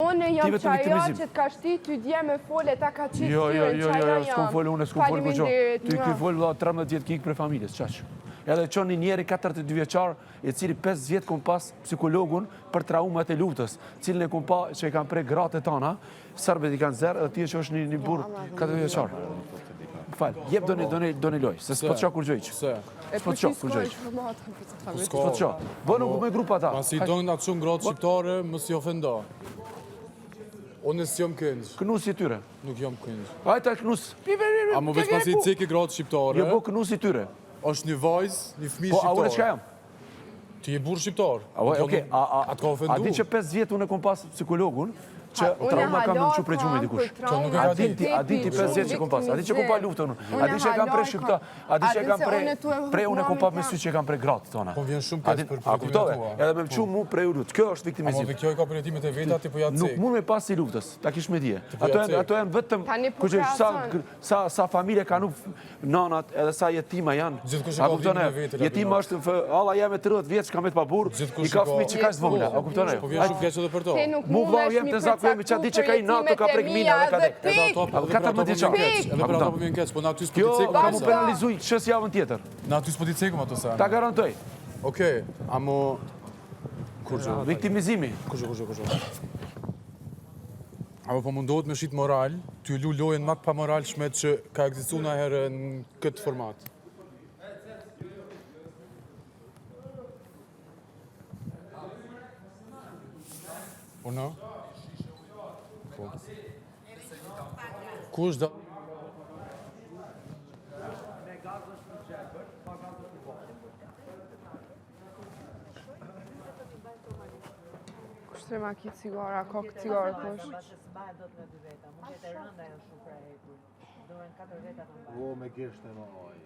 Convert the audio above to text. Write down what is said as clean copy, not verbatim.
Unë Ti jam vetëm qajo viktimizim. që të ka shti ty dje me fole, ta ka qitë Jo, jo, syrin, jo, jo, qajo jo, s'kom jam. fol unë, s'kom fol kurgjo. Faleminderit, Ty mua. ky fol vëlla 13 vjet kik prej familjes, çaq. Edhe çon një njeri 42 vjeçar, i cili 5 vjet kom pas psikologun për traumat e luftës, cilin e kom pa që i kanë prek gratë e tana, serbët i kanë zerë, edhe ti që është një, një burr 42 vjeçar. Fal, jep doni doni doni loj, se s'po të shoh kurgjo hiç. Se, E S'po po të shoh qi kurgjo s'ka hiç. informata për të po familje. s'ka. S'po të shoh. Bënu me grup ata. Masi i donë atë shumë gratë shqiptare, mos i ofendo. Unë s'jam cringe, Knusi i tyre. nuk jam cringe. Hajta knus. A më veç pasi i ceki gratë shqiptare, Jo bo knusi i tyre. është një vajzë, një fëmijë Po a unë çka shqiptar. jam? Ti je burr shqiptar. A, o, okej, a, a, Atë ka ofendu. a di që 5 vjet unë e kom pas psikologun, që Unë trauma kam hala më çu prej gjumit kam dikush. për trauma nuk e ka A di ti, a di ti 5 vjet që kom pas, a di që kom pa luftën unë, a di që e kam pre shqipta, a di që e kam pre, pre unë e kom pa me sy që e kam pre gratë tona. Po vjen shumë A keq di- për A përjetimet kuptove? tua. Edhe me më çu mu prej u lut. Kjo është Ama viktimizim. dhe kjo i ka përjetimet e veta, ti po ja Nuk cek. mund me pas si luftës, ta kish me dije. po Ato ja janë cek. ato janë vetëm Tani po kush e- sa krahason. sa sa familje kanë hup nanat edhe sa jetima janë. Gjithkush e A ka kupton dhimbjen e ajo? vetë, Jetima Labinot. është f- alla jeme 30 vjeç ka met pa burr, Gjithkush i ka e ka- fëmijë që kaq vogla, a kupton ajo? Po vjen shumë keq edhe për to. Ti nuk Mu vllau mundesh jem mi të zaku jemi përcaktu që di që ka i nato ka përjetimet e prek mina mia dhe ka edhe dek. Edhe ato pik. po edhe për ato po 14 vjen keq, vjeçar. edhe për ato po vjen keq, po na aty s'po Kjo ti cekum ka ato mu se. penalizu çës javën tjetër. Na aty s'po ti cekum ato se. Ta garantoj. Okej, amo kurgjë, Viktimizimi. kurgjë, kurgjë, kurgjë. Amo po mundohet me shit moral, ty lu lojën më të pamoralshme që ka ekzistuar ndonjëherë në këtë format. Po në? Po. Kush da... Kush të ma ki cigara, ka këtë cigare kush? O, me gisht e ma aj.